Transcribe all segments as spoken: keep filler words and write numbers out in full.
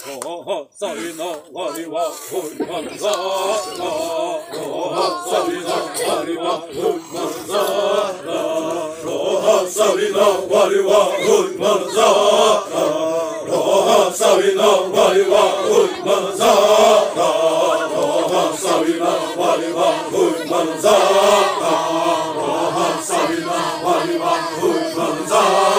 Roha Savina Variva Hoi Manzara. Roha Savina Variva Hoi Manzara. Roha Savina Variva Hoi Manzara. Roha Savina Variva Hoi Manzara. Roha Savina Variva Hoi Manzara. Roha Savina Variva Hoi Manzara.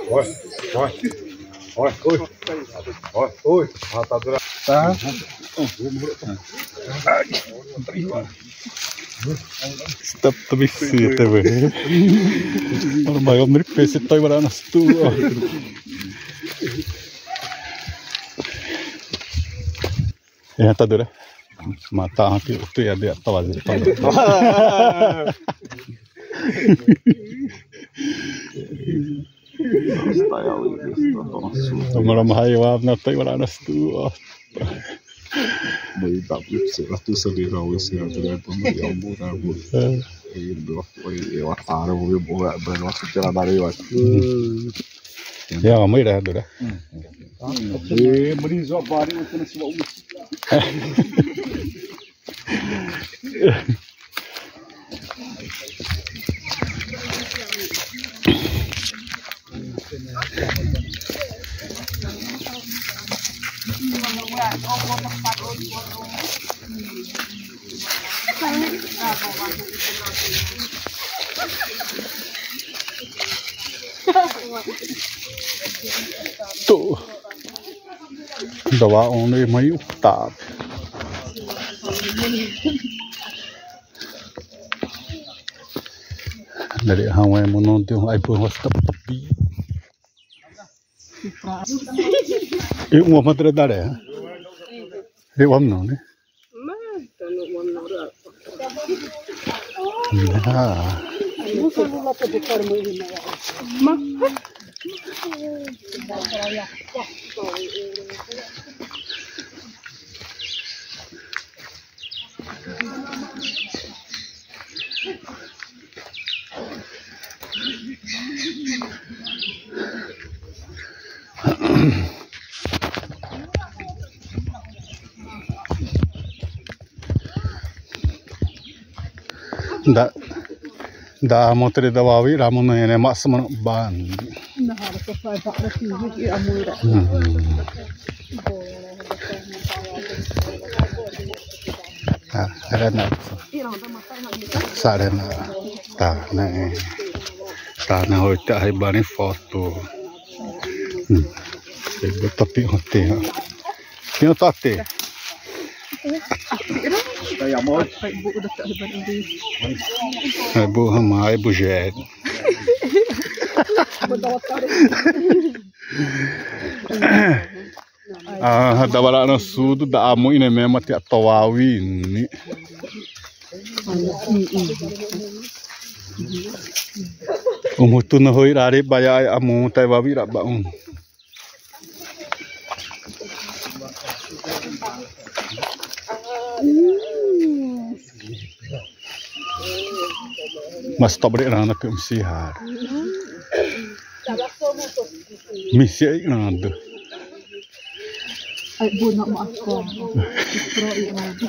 Oi, oi, oi, oi, oi, oi, ah, tá dura. Tá. Stop, tô bem, você tá vendo? Ora, mas eu me pensei, tô igual na sua. Ĩhãta duré. Ma ta hã, te te a de ta wa de ta. Mara ma hai wa na ta wa na stu. Mai da pip se atu sa de ra wa se atu ya pa ma ya bu ra bu. E do e wa ta ra bu bu ra ba wa se ra da re wa. Ya, mai da duré. E mri zo bari u tena siwa u. Tô. Dawa õ ne mai uptabi. Dari hawa mono de ai po hosta papi. E uma madre dare. E uma não, né? Ah. Da, da motre da wawi ra mono ene masma ban. Ah, era na. Saré na. Tá, né? Tá, né? Oi, tá aí, bari foto. Hmm. Saya betul pi hotel. Pi hotel. Ai bu hã ma, ai bu jé. Ah, da wala na sudu da amu ine me mati atawawi ni. Umutu na hoi rare baya amu tai wawi ra ba um. Mas tobre rana ke msi har. Misi ai nada. Ai bu na ma ko. Pro i nada.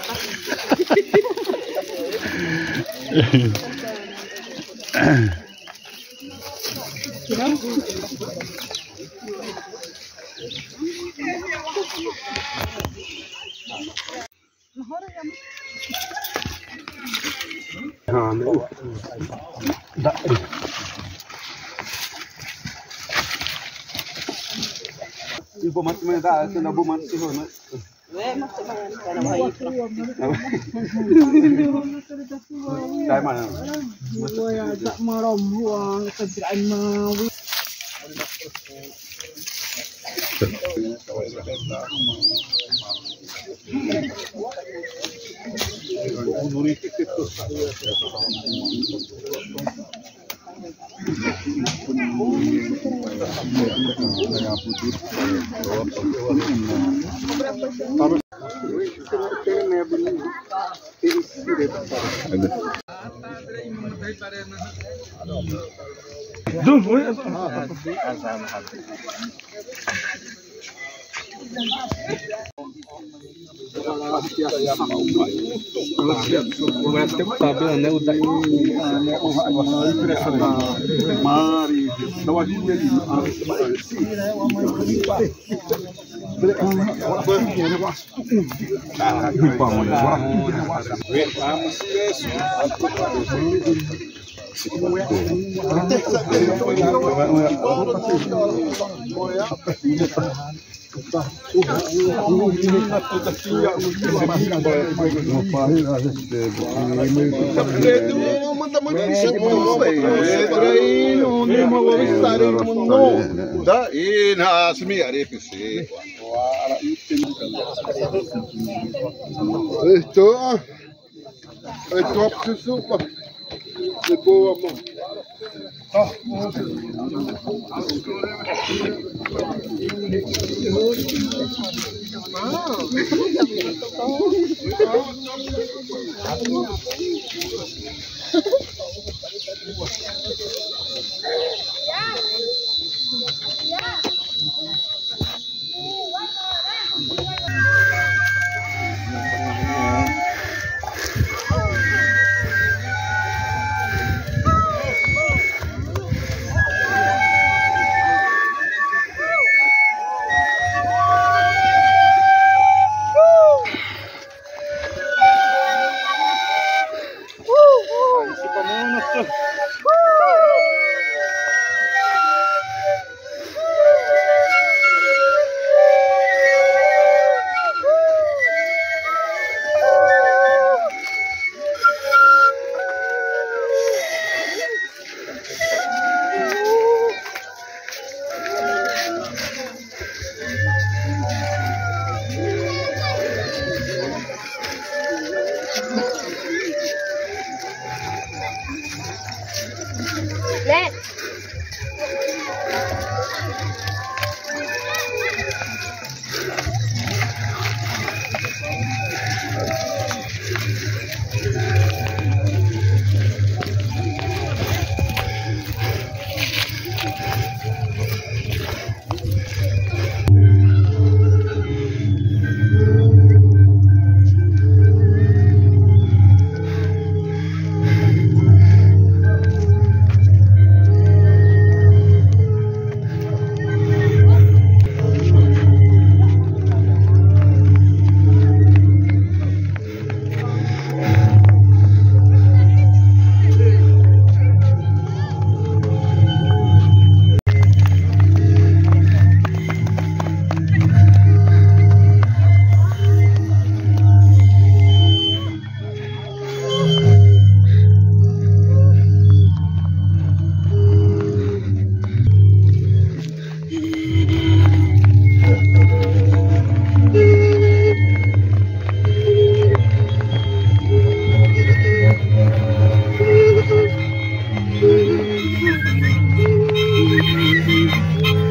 Da ina asmi arepese. Esto, esto,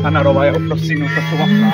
Ana roba ya upro sinu ta suwaka.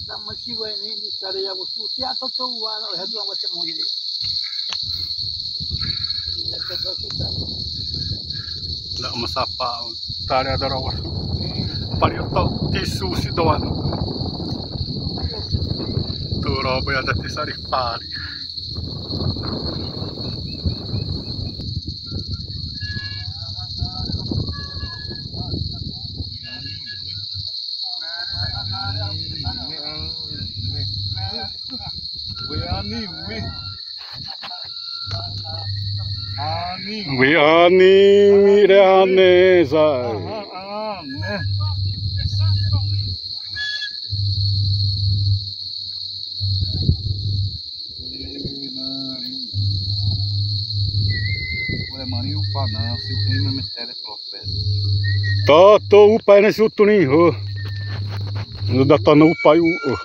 Tama siwa ini, ini tare ya wasu. Tia to to wa no hedu wa temo yiri. La masapa tare adara wasu. Pari to tisu si doan. Turo boya da tisari pari. Wi ani, wi. Ani. Wi ani, wi re ane, zai. Aha, ane. Tô, tô upa ne sutu ni ho. Da tô no upa u.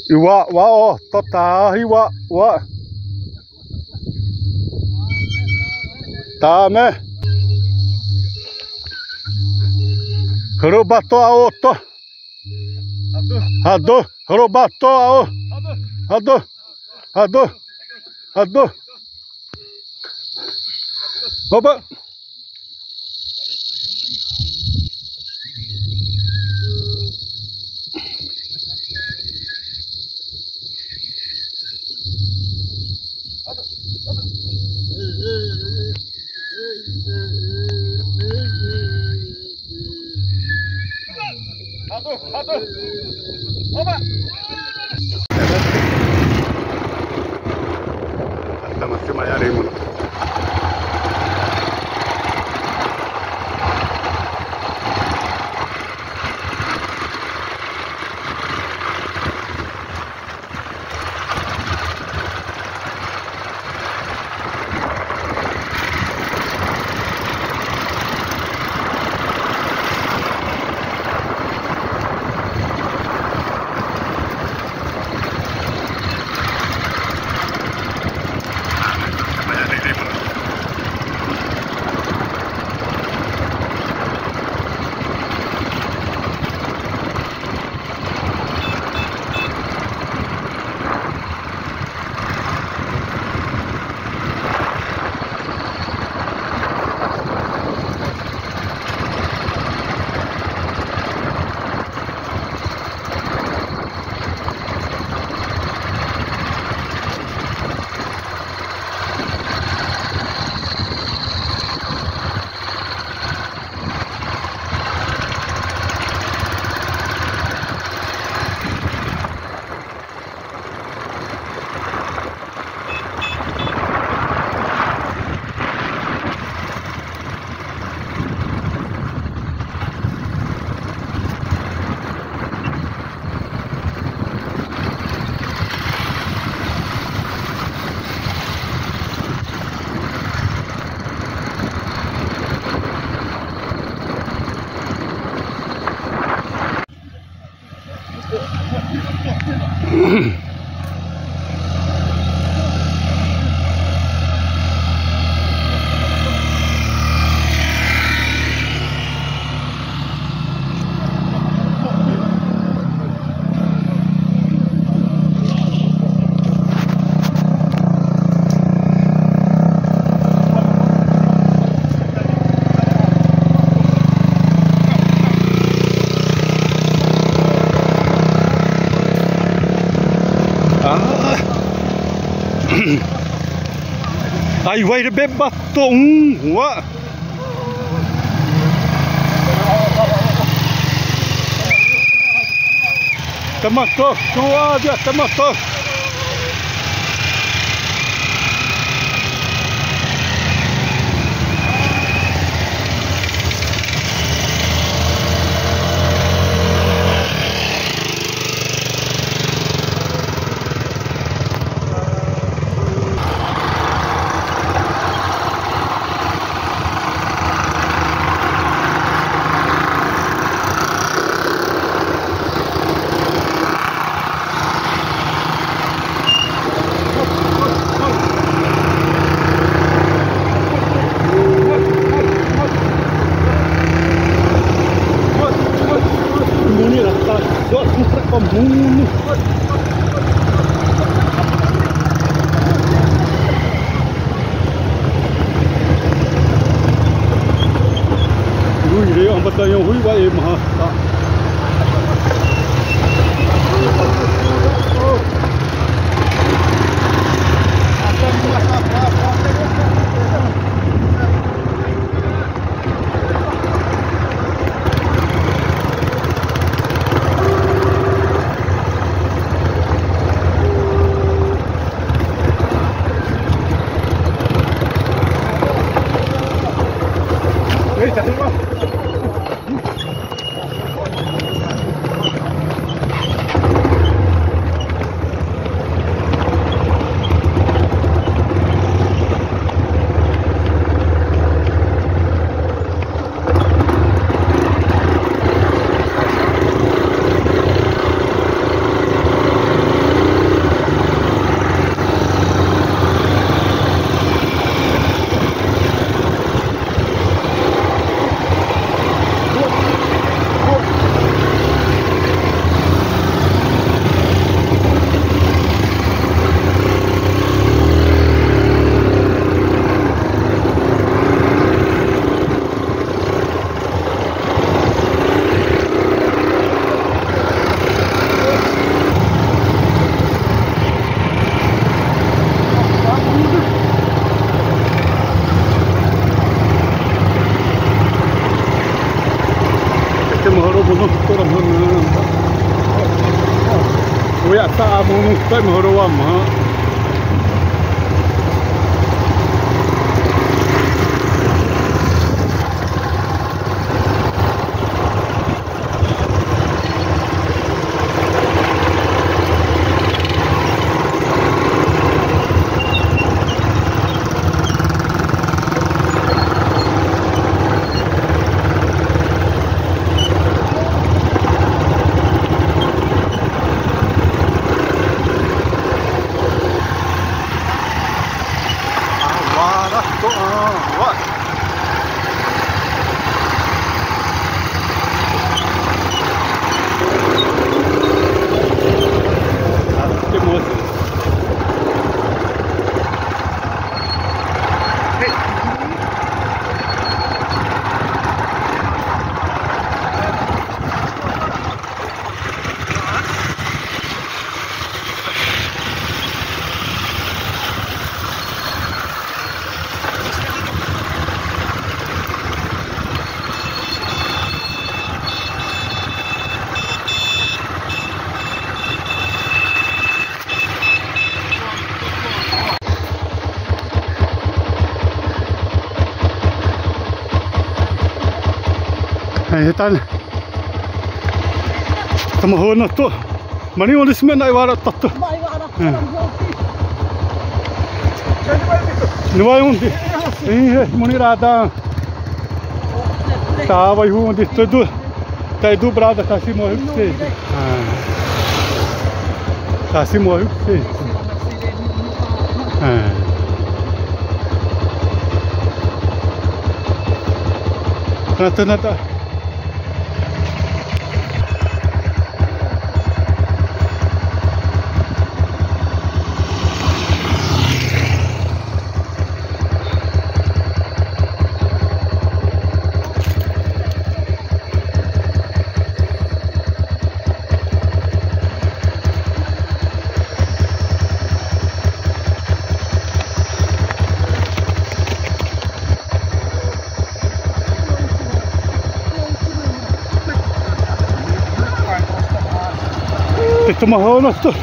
Iwa, wa, o, tô ta, iwa, wa. Tame. Robato a o tô. Ado, robato a o. Ado, ado, ado. Opa. Aiwai ré bâ tô, um, wa. Tãma tô, tô, a, dia, tãma tô. Ui, ré ãma da ĩ'õ hui wa e ma ha. Te ma hã rowẽ mono tô rowẽ hã. Wi ata a mono tô ma hã rowẽ ma. Awara tô, a, wa. Ãne hã tane. Tãma hã na tô. Marĩ õ di sime na iwara tato. Niwai õ di. Ĩhe, marĩ rada. Tawaihu õ di tô du. Taidu brada kasi mohe pse. Kasi mohe pse. Nata, nata. Te toma hao na tô.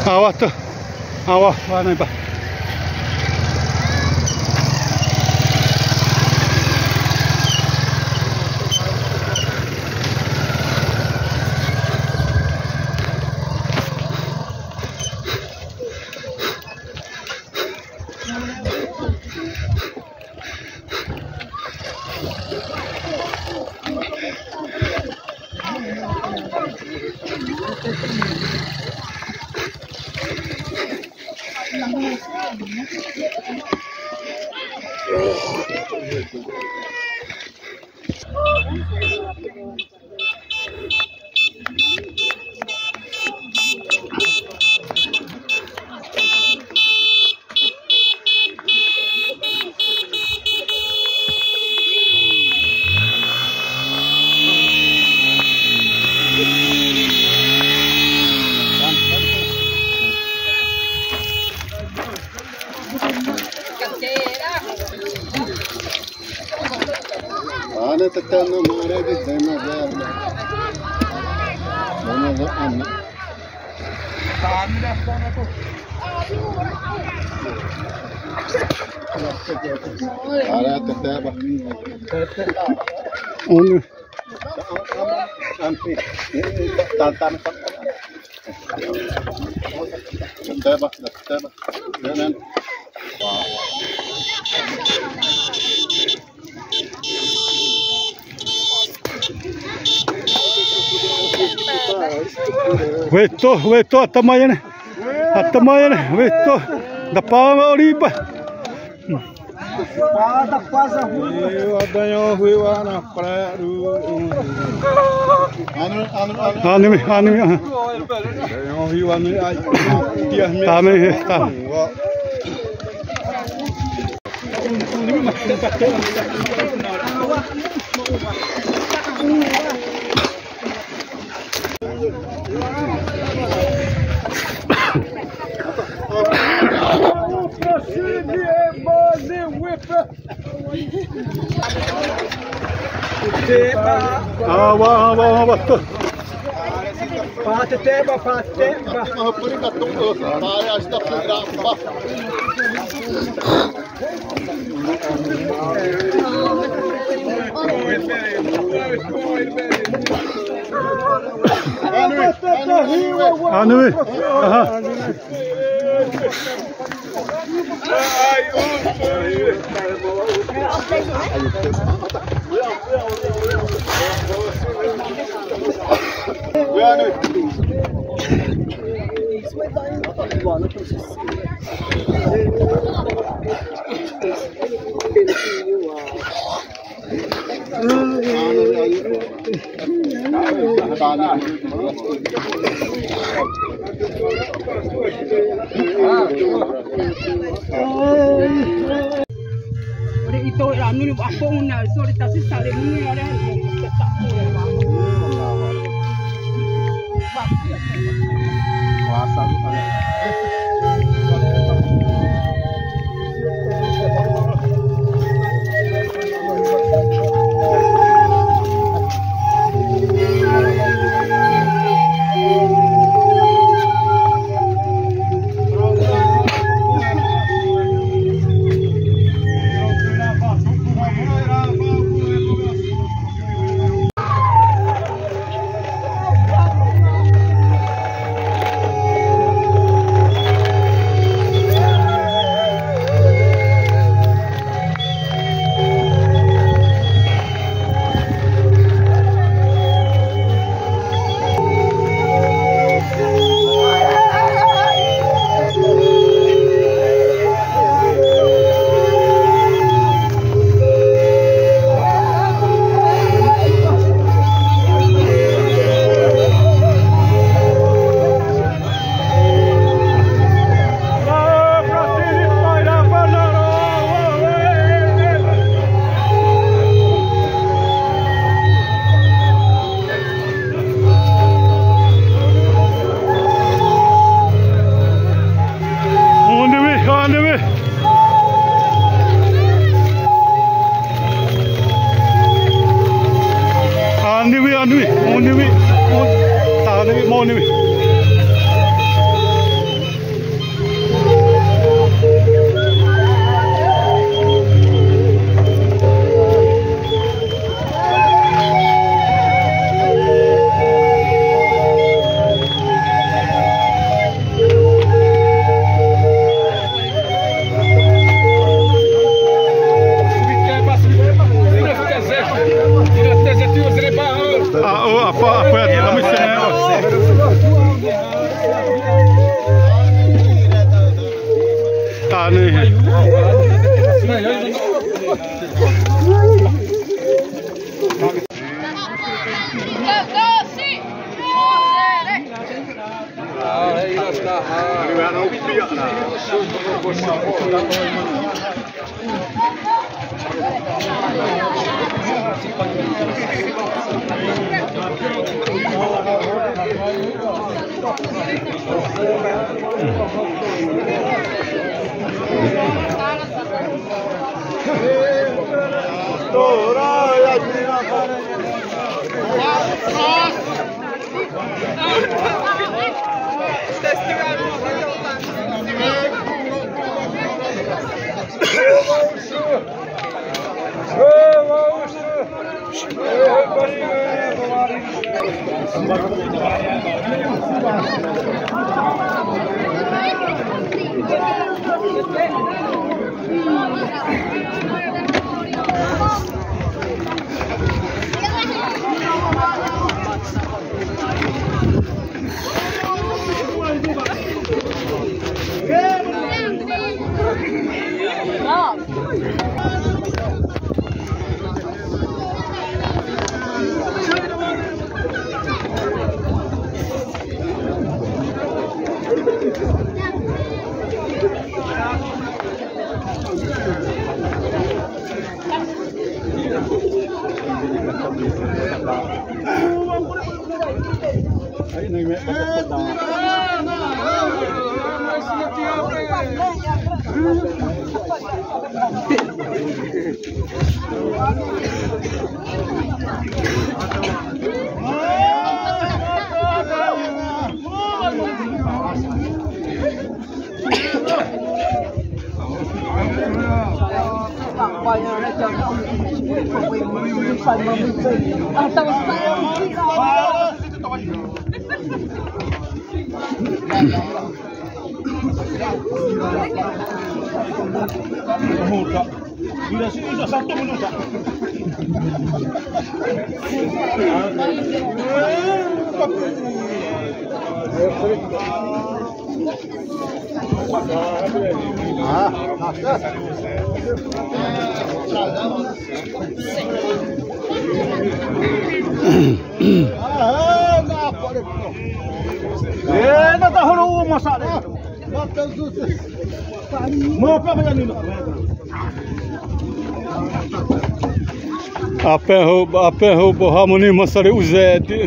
Awa tô. Awa, wa na ba. Ane teteno mare di tema verna. Tema verna. Ara teteba. Onu. Tantan. Teteba, teteba. Wetô, wetô, atamaia ne. Atamaia ne, wetô. Da pama oriba. Pada pasa hu. Adaña hu wa na pra ru. Anu, anu, anu. Anu, anu, anu. Adaña hu wa na ai. Tame, tame. Awa, awa, awa. Pate teba, pate teba. Anu, aha. Ore ito anu ni apo una sore tasi sale muni ore. Apẽhâ, apẽhâ bâ, hamone ma saré uzé di.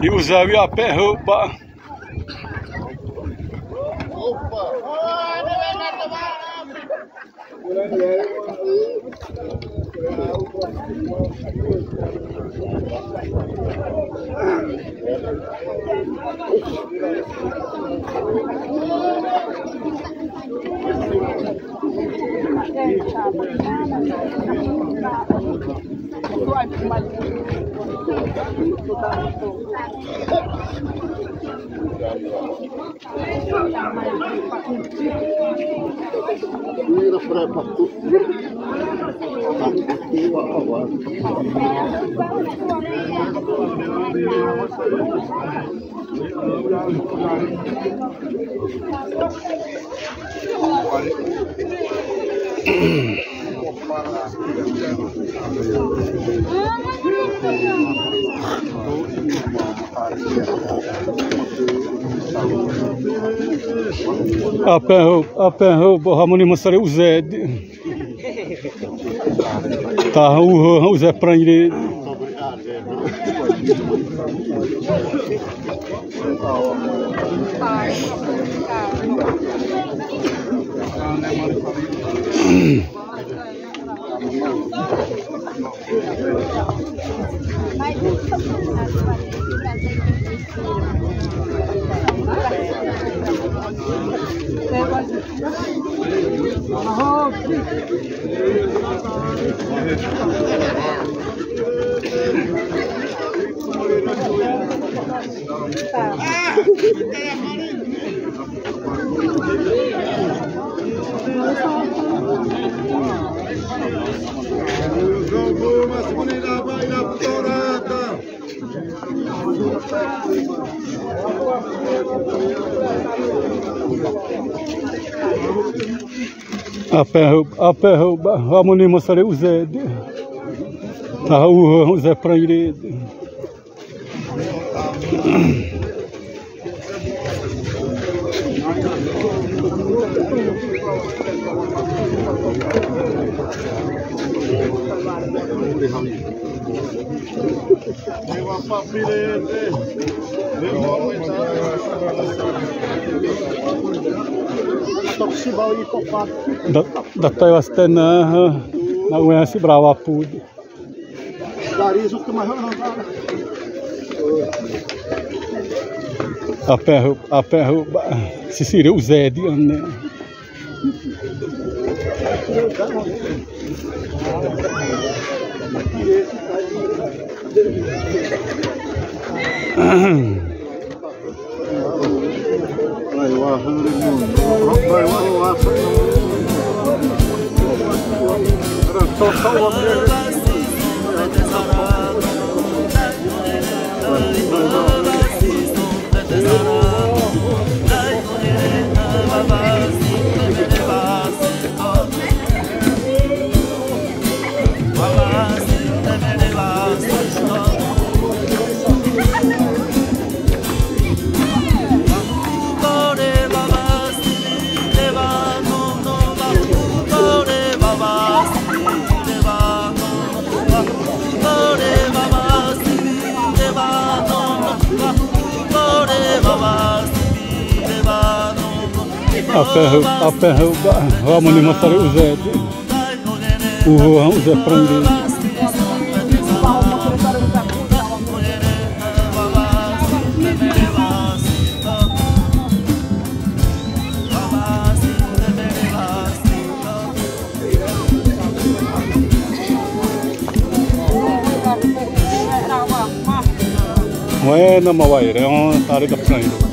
Iuzawi apẽhâ bâ. Apẽhâ, apẽhâ bâ, hamone ma saré uzé di. Taha u hã, hã uzé pranhire. Ãpé hã, ãpé hã, wamhã ni ma saré uzé di. Taha u hã uzé prãiré di. Da, da taiwastena, na ué si brava pud. Ãpé hã, ãpé hã, sisiré uzé di ãne. Ãpé hã, ãpé hã, wamhã ni ma saré uzé di. U hã uzé prãiré. Wẽ na ma wai ré, õ, taré da prãiré.